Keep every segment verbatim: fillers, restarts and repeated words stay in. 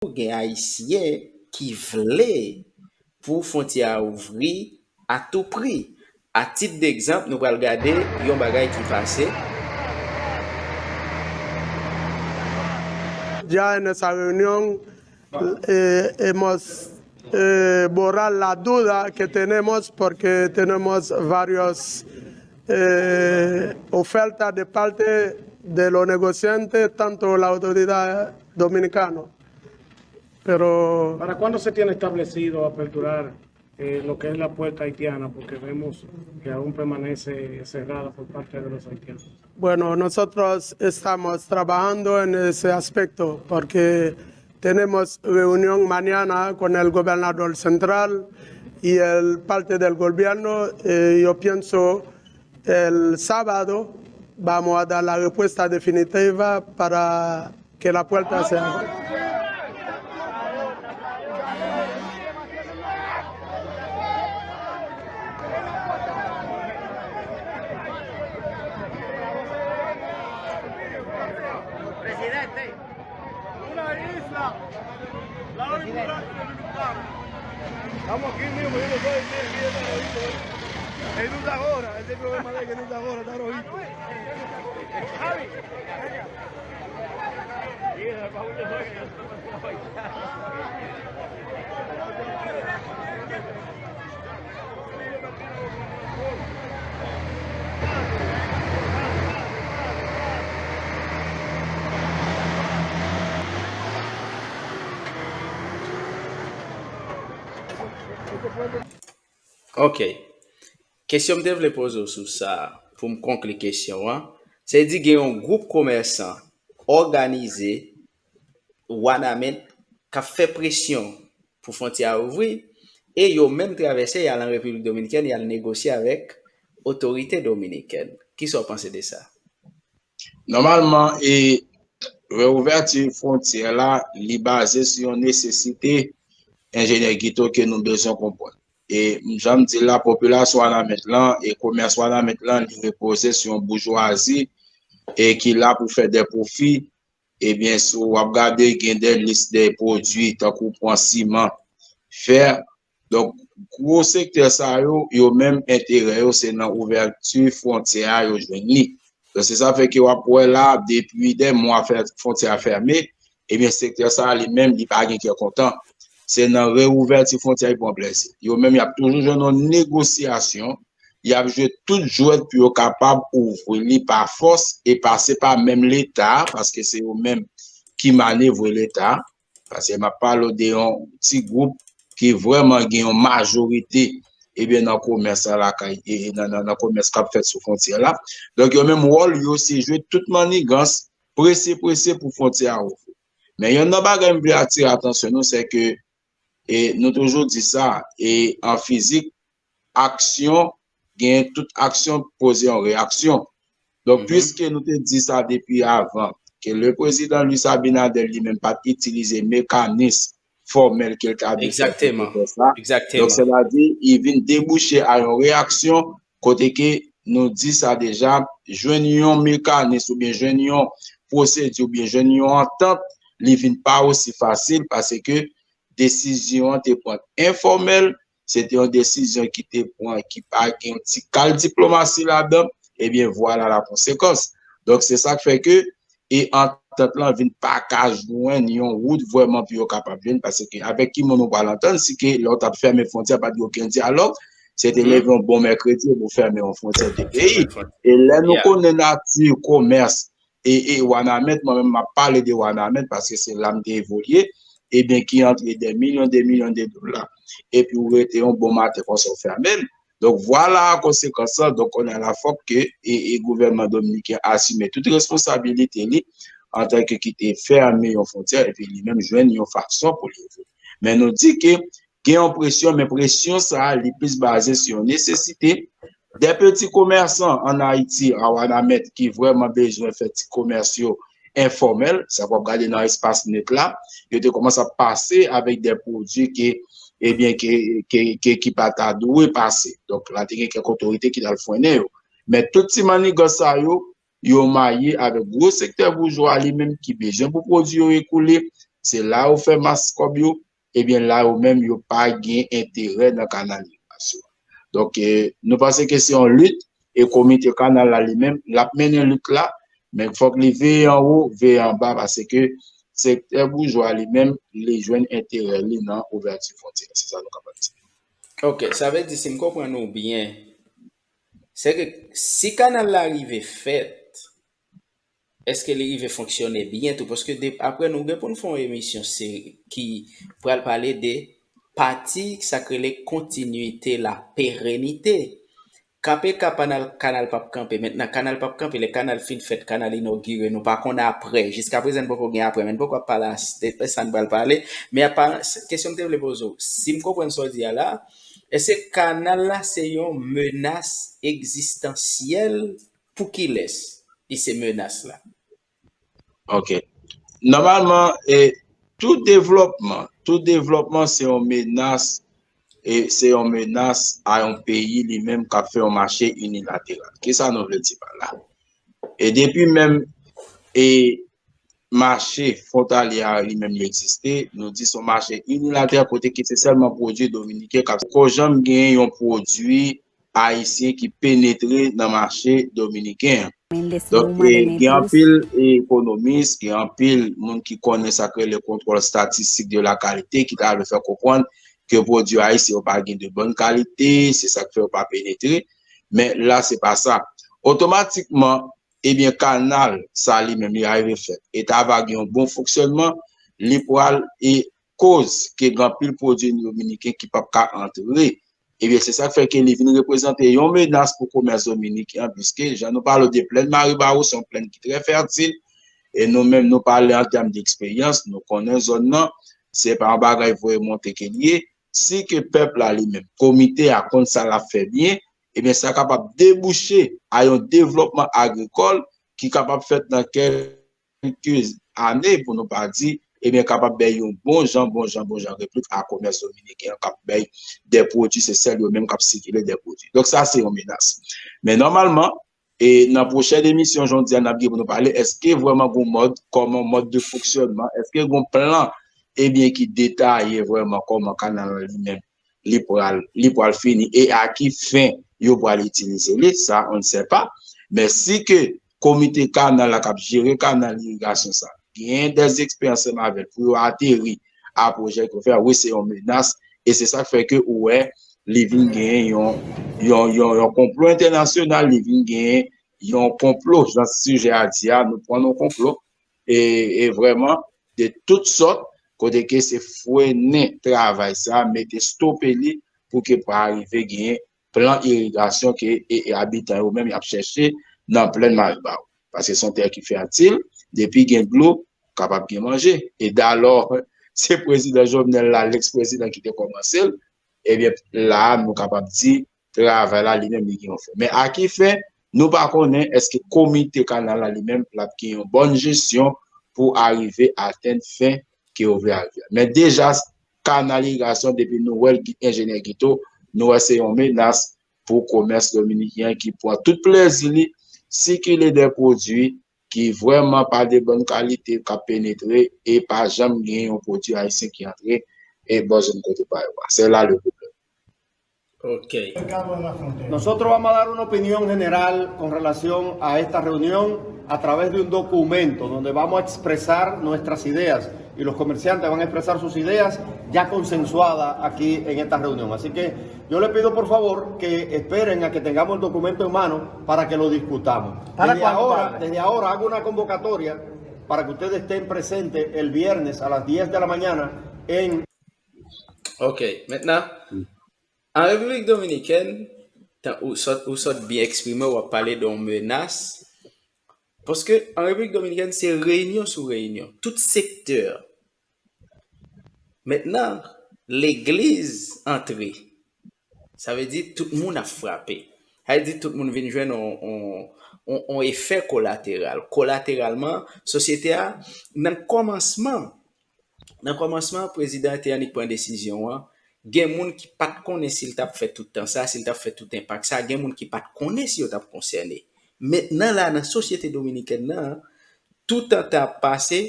gen Ayisyen ki vle pou fwontyè a ouvri a tou pri. A tit degzanp, nou pral gade yon bagay ki pase. Ya en esa reunión eh, hemos eh, borrado la duda que tenemos porque tenemos varios eh, ofertas de parte de los negociantes, tanto la autoridad dominicana. Pero ¿Para cuándo se tiene establecido aperturar eh, lo que es la puerta haitiana? Porque vemos que aún permanece cerrada por parte de los haitianos. Bueno, nosotros estamos trabajando en ese aspecto porque tenemos reunión mañana con el gobernador central y el parte del gobierno. Eh, yo pienso el sábado vamos a dar la respuesta definitiva para que la puerta se abra. Una isla. La única que nunca. Estamos aquí mismo, yo no soy de aquí, de Rojito. Él no está ahora, ese problema de que no está ahora, está Rojito. Javi, venga. Ok. Kesyon m te vle poze w sou sa, pou m konkli kesyon an, se di gen yon gwoup komèsan òganize Wanament k ap fè presyon pou fwontyè a ouvri, e yo menm travèse y al an Repiblik Dominikèn, y al negosye avèk otorite dominikèn. Kisa w panse de sa? Nòmalman, e reouvèti fwontyè la, li baze sou yon nesesite, enjenyè Guito, ke nou bezwen konprann. E jan m di l la, popilasyon Wanament lan e komès Wanament lan, li repoze sou yon boujwazi e ki la pou fè de pwofi. Ebyen, si w ap gade, gen de lis de pwodui, tankou pran siman, fè. Donk, gwo sektè sa yo, yo menm enterè yo se nan ouvèti fwontyè a yo jwenn li. Donk, se sa fè ke w ap wè la, depi de mwa fè fwontyè a fèmen, ebyen, sektè sa a li menm, li pa gen kè kontan. Se nan reouvèti fwontyè a li pran plezi. Yo menm, y ap toujou jwenn yon negosyasyon, y ap jwe tout jwèt pou yo kapab ouvri li pa fòs e pase pa menm Leta, paske se yo menm ki manevre Leta. Paske m ap pale w de yon ti gwoup ki vrèman gen yon majorite, ebyen, nan komès la lakay, e, e, nan, nan, nan komès k ap fèt sou fwontyè la. Donk, yo menm, wòl yo, se jwe tout mannigans, prese, prese pou fwontyè a ouvri. Men, yonn nan bagay m vle atire atansyon nou, se ke, e nou toujou di sa, e an fizik, aksyon, gen tout aksyon poze yon reyaksyon. Donk, piske nou te di sa depi avan, ke le prezidan Luis Abinader li menm pa t itilize mekanis fòmèl ke l t abitye aplike pou fè sa. Donk, sètadi, li vin debouche a yon reyaksyon kote ke nou di sa deja, jwenn yon mekanis oubyen jwenn yon pwosedi oubyen jwenn yon antant, li vin pa osi fasil paske desizyon an te pran enfòmèl, se te yon desizyon ki te pran ki pa gen yon ti kal diplomasi ladan, ebyen, vwala la konsekans. Donk, se sa k fè ke e antant lan vin pa ka jwenn yon wout vrèman pou yo kapab jwenn, paske avèk ki moun ou pral antann, si ke lè w t ap fèmen fwontyè, pa t gen okenn dyalòg, se te leve yon bon mèkredi pou fèmen yon fwontyè de peyi. E lè nou konnen nati komès e, e Wanament, mwen menm m ap pale de Wanament paske se la m te evolye, ebyen ki antre de milyon, de milyon de dola. Epi ou rete yon bon maten konsa ou fèmen l. Donk vwala konsekans lan, donk kounye a la fòk ke e, e gouvènman dominiken asime tout responsabilite li antanke ki te fèmen yon fwontyè epi li menm jwenn yon fason pou li ouvri. Men nou di ke gen yon presyon, men presyon sa a, li plis baze sou yon nesesite. De peti komèsan an Ayiti, a Wanament, ki vrèman bezwen fè ti komès yo enfòmèl, sa w ap gade nan espas nèt la, yo te kòmanse ap pase avèk de pwodui ke, ebyen, ke, ke, ke, ki pa ta dwe pase. Donk, la te gen kèk otorite ki t al frennen yo. Men tout ti mannigans sa yo, yo maye avèk gwo sektè boujwa li menm ki bezwen pou pwodui yo ekoule, se la yo fè mas kòb yo, ebyen la yo menm yo pa gen enterè nan kanal irigasyon. Donk, eh, nou panse ke se yon lit, e komite kanal la li menm, l ap mennen lit la, men fòk li veye anwo, veye anba, paske sektè boujwa li menm, li jwenn enterè li nan ouvèti fwontyè. Se sa nou kapab di. Ok, sa vle di, si m konprann ou byen, se ke si kanal la rive fèt, èske li rive fonksyone byen tou? Paske de, apre nou gen pou n fè yon emisyon seri ki pral pale de pati sa k rele kontinite, la perenite. Kanpe ka kanal, kanal p ap kanpe. Mentnan, kanal p ap kanpe. Lè kanal fin fèt, kanal inogire, nou pa konn apre. Jiska prezan, n poko gen apre, men n poko ap pale de sa n pral pale. Men apa, kesyon m te vle poze w, si m konprann sa w di a la, èske kanal la se yon menas egzistansyèl? Pou kilès li se menas la? Ok. Nòmalman, e, tout devlòpman, tout devlòpman se yon menas, e se yon menas a yon peyi li menm k ap fè yon mache inilateral. Kisa nou vle di pa la? E depi menm e mache fwontalye a li menm li egziste, nou di se yon mache inilateral kote ke se sèlman pwodui dominiken k ap, poko janm gen yon pwodui ayisyen ki penetre nan mache dominiken an. Donk, e, gen anpil ekonomis, gen anpil moun ki konnen sa k rele kontwòl statistik de la kalite, ki ta vle fè konprann ke pwodui ayisyen yo pa gen de bòn kalite, se sa k fè yo pa penetre. Men la, se pa sa. Otomatikman, ebyen, kanal sa li menm, li arive fèt. E ta va gen yon bon fonksyònman, li pral e koz ke gen anpil pwodui dominiken ki p ap ka antre. Ebyen, se sa k fè ke li vin reprezante yon menas pou komès dominiken an, piske, jan nou pale de plèn Maribawou, se yon plèn ki trè fètil, e nou menm, nou pale an tèm de eksperyans, nou konnen zòn nan, se pa yon bagay voye monte ke l ye. Si ke pèp la li menm, komite a konn sa l ap fè byen, ebyen, sa kapab debouche a yon devlòpman agrikòl ki kapab fèt nan kèk kèlke ane, pou nou pa di, ebyen, kapab bay yon bon jan, bon jan, bon jan replik a komès dominiken an, k ap bay de pwodui, se sèl yo menm k ap sikile de pwodui. Donk, sa se yon menas. Men nòmalman, e nan pwochèn emisyon, jan w di a, n ap gen pou nou pale, èske vrèman gon mòd, kòman mòd de fonksyònman, èske gon plan, ebyen, ki detaye vrèman kòman kanal lan li menm li pral, li pral fini e a ki fen yo pral itilize li, sa, on ne sait pas. Men si ke komite kanal la k ap jere kanal irigasyon sa, gen dè eksperyans ansanm avè l pou yo ateri a pwojè ke yo fè, wi, se yon menas, e se sa k fè ke ou wè li vin gen yon, yon, yon, yon konplo entènasyonal, li vin gen yon konplo, jan sijè a di a, nou pran yon konplo, e, e vrèman, de tout sòt, kote ke se frennen travay sa, mete stope li pou ke pa rive genyen plan irigasyon ke e, e abitan yo menm y ap chèche nan plèn Maribawou. Paske se yon tè ki fètil, depi gen dlo, kapab gen manje. E dalò, se prezidan Jovenel la, lèks prezidan ki te kòmanse l, ebyen, la a, nou kapab di, travay la li menm li gen yon fen. Men a ki fen, nou pa konnen èske komite kanal la li menm l ap gen yon bòn jesyon pou arive atenn fen ke yo vle arive a. Men deja, kanal irigasyon, depi nou wè l, enjenyè Guito, nou wè se yon menas pou komès dominiken an ki pran tout plezi li, sikile de pwodui ki vrèman pa de bòn kalite k ap penetre e pa janm gen yon pwodui ayisyen ki antre e bò zòn kote pa yo a. Se la le pwoblèm. Ok. Nosotros vamos a dar una opinión general con relación a esta reunión a través de un documento donde vamos a expresar nuestras ideas y los comerciantes van a expresar sus ideas ya consensuadas aquí en esta reunión. Así que yo le pido por favor que esperen a que tengamos el documento en mano para que lo discutamos. Desde ahora, desde ahora hago una convocatoria para que ustedes estén presentes el viernes a las diez de la mañana en... Ok, mentnan, an Repiblik Dominikèn, tan, ou sot, ou sot byen eksprime, w ap pale de yon menas. Paske an Repiblik Dominikèn, se reyinyon sou reyinyon. Tout sektè. Mentnan, legliz antre. Sa vle di tout moun ap frape. Sa vle di tout moun vin jwenn on, on, on, on efè kolateral. Kolateralman, sosyete a, nan kòmansman, nan kòmansman, prezidan an te annik pran desizyon an, gen moun ki pa t konnen si l t ap fè tout tan sa, si l t ap fè tout enpak sa, gen moun ki pa t konnen si yo t ap konsène. Mentnan la, nan sosyete dominikèn nan, tout tan t ap pase,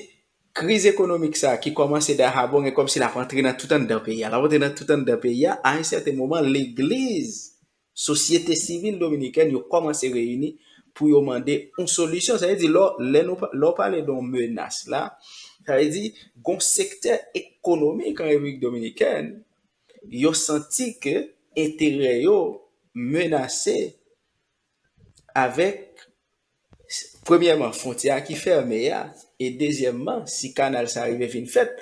kriz ekonomik sa ki kòmanse dahabon, e kòmsi l ap antre nan tout anndan peyi a. L ap antre nan tout anndan peyi a. A yon sèten moman, legliz, sosyete sivil dominikèn, yo kòmanse reyini pou yo mande yon solisyon. Sa vle di, lè, lè nou, lè w pale de yon menas la, sa vle di, gon sektè ekonomik an Repiblik Dominikèn, yo santi ke enterè yo menase avèk, premyèman, fwontyè a ki fèmen a, e dezyèmman, si kanal sa rive vin fèt,